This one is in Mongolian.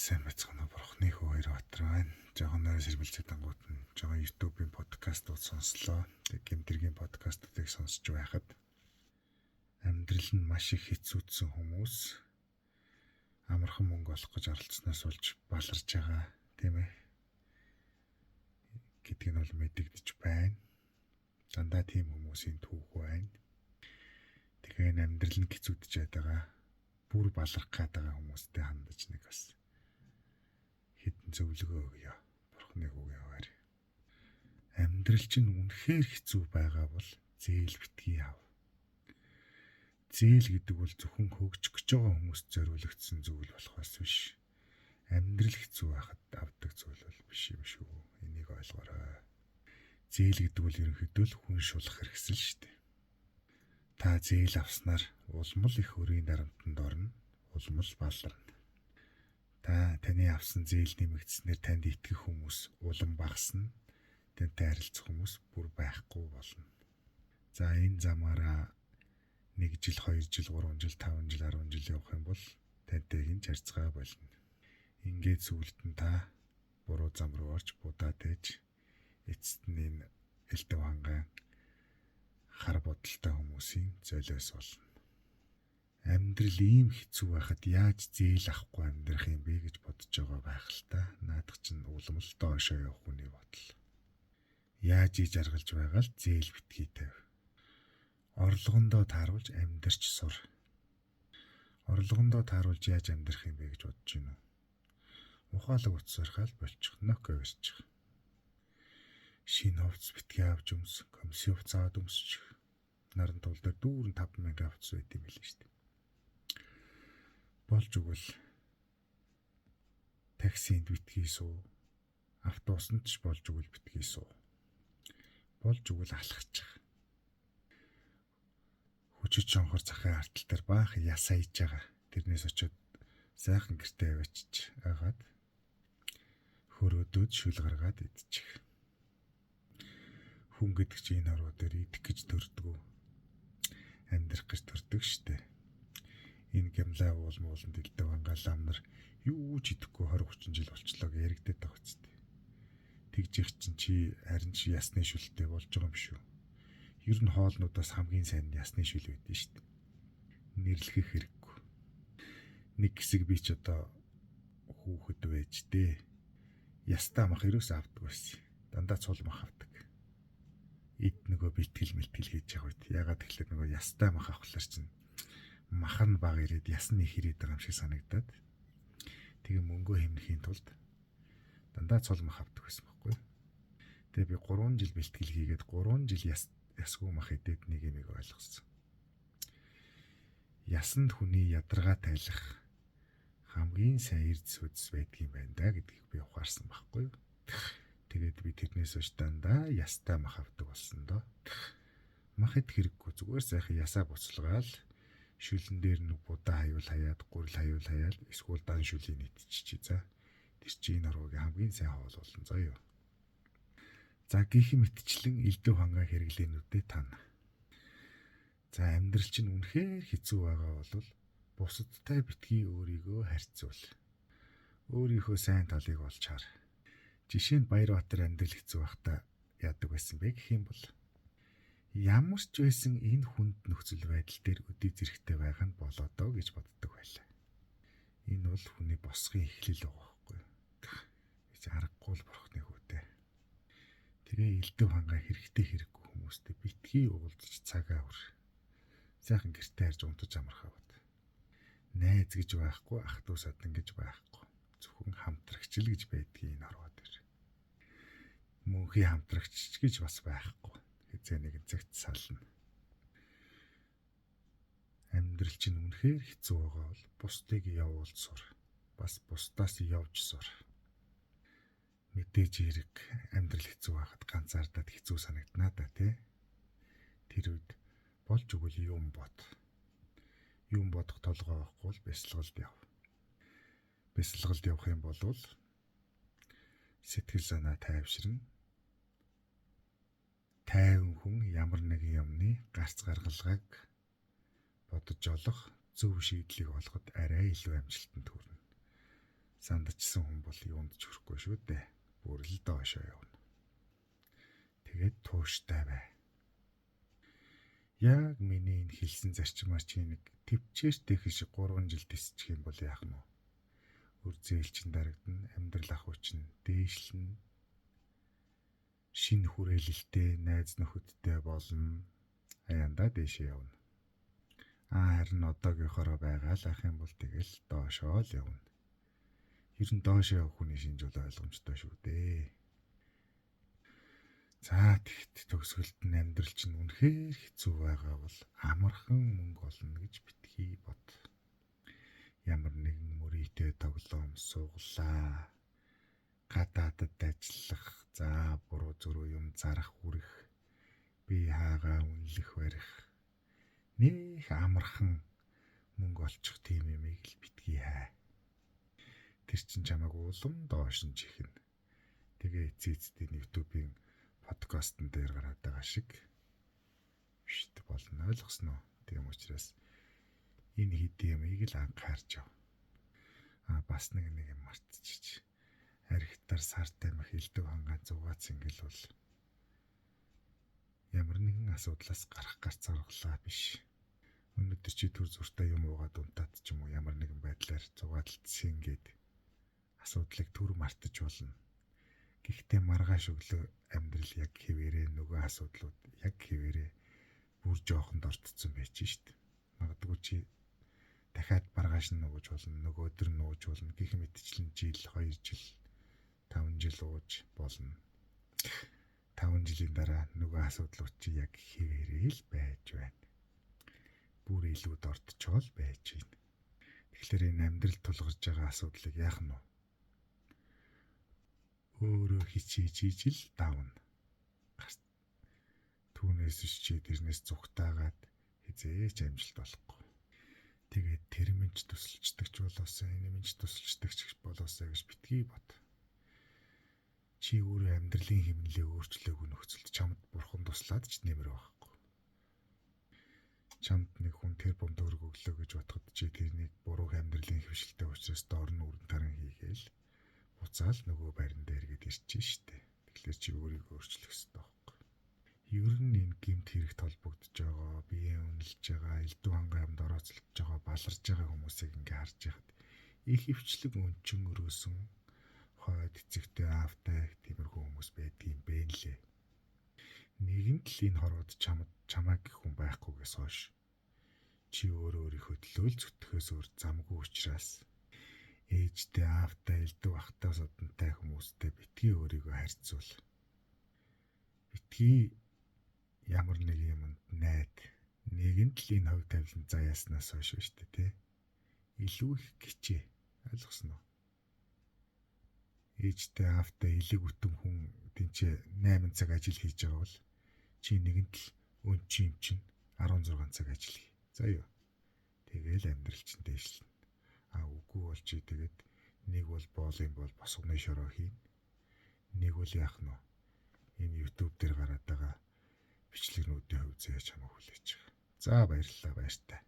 Сайн байцгаана уу, Бурхны хүү Баярбаатар байна. Жохон нойр сэрмэлцээ дангууд нь жохон YouTube-ийн подкастууд сонслоо. Тэг гэмтэргийн подкастуудыг сонсч байхад амьдрал нь маш их хэцүүдсэн хүмүүс амархан мөнгө олох гэж оролцсноос болж баларж байгаа, тийм ээ, гэдг нь бол мэдэгдэж байна. Дандаа тийм хүмүүсийн түүх байна. Тэгэхээр амьдрал нь хэцүүдж байгаа, бүр баларх гээд байгаа хүмүүстэй хандаж нэг бас хэдэн зөвлөгөө өгье. Бурхны хүүгээ аваар. Амьдрал чинь үнэхээр хэцүү байгаа бол зээл битгий ав. Зээл гэдэг бол зөвхөн хөгжих гэж байгаа хүмүүст зориулагдсан зүйл болохоос биш. Амьдрал хэцүү байхад авдаг зүйл бол биш юм шүү. Энийг ойлгоорой. Зээл гэдэг бол ерөнхийдөө л хүн шулах хэрэгсэл шүү дээ. Та зээл авснаар улам л их өрийн дарамтанд орно, улам л баларна. Та таны авсан зээл нэмэгдснээр танд итгэх хүмүүс улам багасна, тантай харилцах хүмүүс бүр байхгүй болно. За, энэ замаараа 1 жил, 2 жил, 3 жил, 5 жил, 10 жил явах юм бол тантай хэн ч харьцгаа болно. Ингээд сүүлд нь та буруу зам руу орж будаа дэж, эцэст нь энэ элдэв хангаан хар бодолтой хүмүүсийн золиос болно. Амьдрал ийм хэцүү байхад яаж зээл авахгүй амьдрах юм бэ гэж бодож байгаа байх л та. Наадах чинь улам л доошоо явах хүний бодол. Яаж ий жаргалж байгаа л зээл битгий тавь. Орлогондоо тааруулж амьдрч сур. Орлогондоо тааруулж яаж амьдрах юм бэ гэж бодож байна уу? Ухаалаг утас барихаа л болчих. Nokia барьчих. Шинэ хувцас битгий авч өмс, комисси хувцас аваад өмсчих. Наран тул дээр дүүрэн 5000 хувцас байт юм билээ шүү дээ. Болж өгвөл таксинд битгий суу. Автобусанд ч болж өгвөл битгий суу. Болж өгвөл алхачих. Хүчит шонхор захын артал дээр баах яс хайж байгаа. Тэрнээс очиод сайхан гэртээ авчиж агаад хөрөөдөөд шүл гаргаад идчих. Хүн гэдэг чинь энэ хорвоо дээр идэх гэж төрдгөө. Амьдрах гэж төрдөг штэ. Энэ гямлаа уул мууланд элдэв ангаалаа нар юу ч идэхгүй 20 30 жил болчлоо гэж яригдаад байгаа үстэй. Тэгж их чинь чи харин чи ясны шүлтэй болж байгаа юм шүү. Ер нь хоолнуудаас хамгийн сайн нь ясны шүл байдэн шүү дээ. Нэрлэхэх хэрэггүй. Нэг хэсэг би ч одоо хүүхэд байж дээ. Ястаа мах ерөөсөө авдаг байсан. Дандаа цул мах авдаг. Эд нөгөө бэлтгэл мэлтгэл хийж явах үед ягаад тэгэхээр нөгөө ястаа мах авахлаар чинь мах нь баг ирээд яс нь их ирээд байгаа юм шиг санагдаад тэгээ мөнгөө хэмнэхийн тулд дандаа цул мах авдаг байсан байхгүй. Тэгээ би 3 жил бэлтгэл хийгээд 3 жил ясгүй мах идээд нэг юмыг ойлгосон. Ясанд хүний ядаргаа тайлах хамгийн сайн эрдэс үдс байдгийн байна да гэдгийг би ухаарсан байхгүй. Тэгээд би тэрнээс хойш дандаа ястай мах авдаг болсон доо. Мах идэх хэрэггүй, зүгээр сайхан ясаа буцалгаал шүлэн дээр нэг будаа хаюул хаяад, гурил хаюул хаяад эсвэл дан шүлийг нийтчихье за. Тэр чинь энэ хорвоогийн хамгийн сайн хоол болно заа юу. За, гих мэтчлэн элдв хангаа хэрэглээнүүдээ тана. За, амьдрал чинь үнэхээр хэцүү байгаа бол бусадтай битгий өөрийгөө харьцуул. Өөрийнхөө сайн талыг олж хар. Жишээ нь Баярбаатар амьдрал хэцүү байхдаа яадаг байсан бэ гэх юм бол ямар ч байсан энэ хүнд нөхцөл байдал дээр өдий зэрэгтэй байх нь болоо доо гэж боддог байлаа. Энэ бол хүний босгын эхлэл байгаа байхгүй юу? Гэж аргагүй л бурхны хүүтэй. Тэгээ элдв хангаа хэрэгтэй хэрэггүй хүмүүстэй битгий уулзч цагаа үр. Сайхан гэртээ харж унтаж амархаа бод. Найз гэж байхгүй, ах дүү садан гэж байхгүй. Зөвхөн хамтрагч л гэж байдгийг энэ хорвоо дээр. Мөнхийн хамтрагч гэж бас байхгүй. Хэзээ нэгэн цагт сална. Амьдрал чинь үнэхээр хэцүү байгаа бол бусдыг явуулж сур. Бас бусдаас явж сур. Мэдээж хэрэг амьдрал хэцүү байхад ганцаардаад хэцүү санагдана да тий. Тэр үед болж өгвөл юм бод. Юм бодох толгой байхгүй бол бясалгалд яв. Бясалгалд явах юм бол сэтгэл санаа тайвширна. Тайван хүн ямар нэгэн юмны гарц гаргалгааг бодож олох, зөв шийдлийг олоход арай илүү амжилтанд хүрнэ. Сандчсан хүн бол юунд ч хүрэхгүй шүү дээ. Бүр л доошоо явна. Тэгээд тууштай бай. Яг миний энэ хэлсэн зарчмаар чи нэг төвчээртэй шиг 3 жил тисчих юм бол яах нь вэ? Үр зээл чин дарагдана, амьдрал ах чинь дээшлэнэ. Шинэ хүрээлэлтэй, найз нөхөдтэй болно. Аяндаа дээшээ явна. Харин одоогийнхороо байгаа л ах юм бол тэгэл доошоо л явна. Ер нь доошоо явах хүний шинж бол ойлгомжтой шүү дээ. За тэгт төгсгөлд нь амьдрал чинь үнэхээр хэцүү байгаа бол амархан мөнгө олно гэж битгий бод. Ямар нэгэн мөрийтэй тоглоом сууглаа. Гадаадад ажиллах, за буруу зөрүү юм зарах үрэх, бие хаагаа үнэлэх барих. Нэх амархан мөнгө олчих тийм юмыг л битгий хай. Тэр чинь чамайг улам доош нь чихнэ. Тэгээ эцээ эцдийн YouTube-ийн подкастн дээр гараад байгаа шиг шт болно, ойлгосноо. Тийм учраас энэ хэдийн юмыг л анхаарч яв. Бас нэг юм мартчихж. Архитар сартай мах элдв хангаан зугаац ингээл бол ямар нэгэн асуудлаас гарах гарцааргалаа биш. Өнөөдөр чи төр зуртаа юм уугаад унтаад ч юм уу ямар нэгэн байдлаар зугаалтсан ингээд асуудлыг түр мартаж болно. Гэхдээ маргааш өглөө амьдрал яг хэвээрээ нөгөө асуудлууд яг хэвээрээ бүр жоохонд ортцсон байж шít. Магадгүй чи дахиад маргааш нь нууж болно, нөгөө өдөр нууж болно. Гэх мэтчлэн жил, 2 жил, 5 жил ууж болно. 5 жилийн дараа нөгөө асуудлууд чи яг хэвээрээ л байж байна. Бүр илүү дортчоол байж байна. Тэгэхээр энэ амьдрал тулгарч байгаа асуудлыг яах нь вэ? Өөрөө хичээж ижил давна. Түүнээс чи тэрнээс зүгтаагаад хизээч амжилт болохгүй. Тэгээд тэр минь ч тусалчдаг ч болоосаа, энэ минь ч тусалчдаг ч болоосаа гэж битгий бод. Чи өөрөө амьдралын хэмнэлээ өөрчлөөгүй нөхцөлд чамд бурхан туслаад ч нэмэр байхгүй. Чамд нэг хүн тэр бум төгрөг өглөө гэж бодоход чи тэрнийг буруу амьдралын хөвшилтэй учраас доор нь өрн таран хийгээл буцаал нөгөө байран дээр гээд ирж штэ. Тэгэхээр чи өөрийгөө өөрчлөх ёстой байхгүй. Ер нь энэ гэмт хэрэгт холбогдож байгаа, биеэ үнэлж байгаа, элдв хангай юмд орооцолдож байгаа, баларж байгаа хүмүүсийг ингээ харж яхад их хөвчлэг өнчин өрөөсөн хойд эцэгтэй аавтай тиймэрхүү хүмүүс байдгийн бэ нэлээ. Нэгэнт л энэ хорвоод чамайг гэх хүн байхгүйгээс хойш чи өөрөө өөрийнхөө төлөө л зүтгэхээс өөр замгүй учраас ээжтэй, аавтай, элдв ахтай, содонтой хүмүүстэй битгий өөрийгөө харьцуул. Битгий ямар нэг юмд найд. Нэгэнт л энэ хувь тавилан заяаснаас хойш шүү дээ, тэ. Илүү их гिचээ. Ойлгосноо? Ээжтэй, аавтай элэг үтэн хүн тэнцээ 8 цаг ажил хийж байгаа бол чи нэгэнт л өнчин юм чинь 16 цаг ажил хий. За юу. Тэгээл амьдрал чинь дээшлэнэ. Үгүй бол чи тэгээд нэг бол боолын бол босгоны шороо хийн. Нэг бол яах нь вэ? Энэ YouTube дээр гараад байгаа бичлэгнүүдийн хувь зээ чамайг хүлээж байгаа. За баярлалаа, баяртай.